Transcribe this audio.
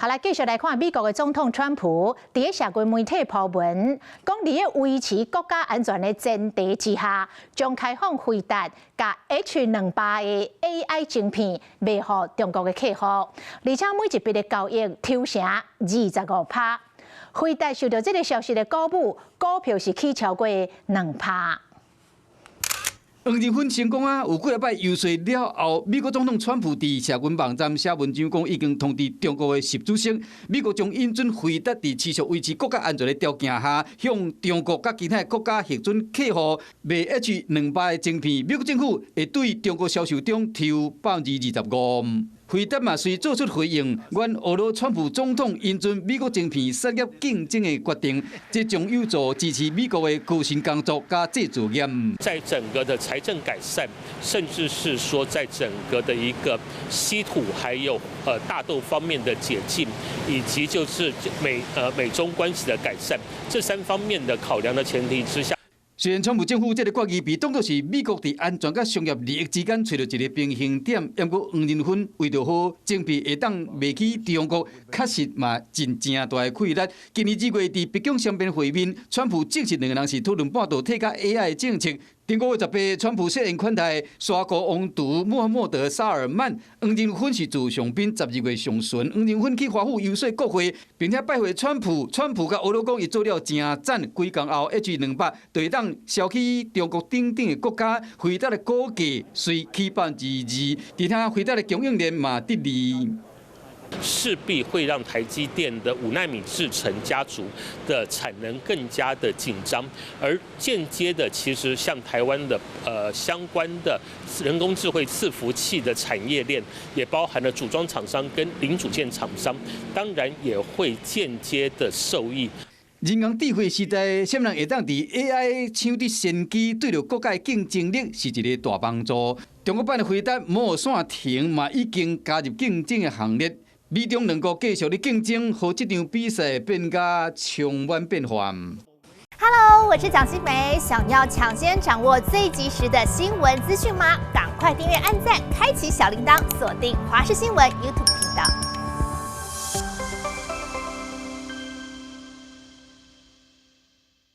好來，繼續來看美國的總統川普，佇咧社群媒體 po 文，講佇咧維持國家安全的前提之下，將開放輝達佮 H200的 AI 晶片賣予中國的客戶，而且每一筆的交易抽成25%。輝達受到這个消息的鼓舞，股票是起超過2%。黃仁勳成功啊！有幾仔擺遊說了後，美國總統川普佇社群網站寫文章講，已經通知中國的習主席，美國將允准輝達佇持續維持國家安全的條件下，向中國佮其他國家核准客戶賣 H200的晶片。美國政府會對中國銷售中抽25%。輝達嘛隨做出回應，阮呵咾川普總統允准美國晶片產業競爭的決定，這將有助支持美國的高新工作佮製造業。在整個的財政改善，甚至是說在整個的一個稀土還有大豆方面的解禁，以及就是美中關係的改善，這三方面的考量的前提之下。雖然川普政府這个決議被當作是美國佇安全佮商業利益之間揣著一个平衡點，毋過黃仁勳為著好晶片會當賣去中國，確實嘛盡誠大的氣力。今年2月佇白宮雙邊會面，川普證實兩个人是討論半導體佮 AI 的政策。頂個月18，川普設宴款待沙國王儲穆罕默德薩爾曼，黃仁勳是自上賓12月上旬，黃仁勳去華府遊說國會，並且拜會川普。川普佮呵咾講，伊做了誠讚，幾工後 H200就會當銷去中國等等的國家，輝達的股價隨起2%，其他輝達的供應鏈嘛得利。勢必會讓台積電的5納米製程家族的產能更加的緊張，而間接的，其實像台灣的相關的人工智慧伺服器的產業鏈，也包含了組裝廠商跟零組件廠商，當然也會間接的受益。人工智慧時代，啥人會當佇 AI 搶得先機，對著國家競爭力是一个大幫助。中國版的輝達摩爾線亭嘛已經加入競爭的行列。美中兩國繼續咧競爭，予這場比賽變甲充滿變化。 Hello，我是蔣新梅，想要搶先掌握最及時的新聞資訊嗎？趕快訂閱、按讚、開啟小鈴鐺，鎖定華視新聞 YouTube 頻道。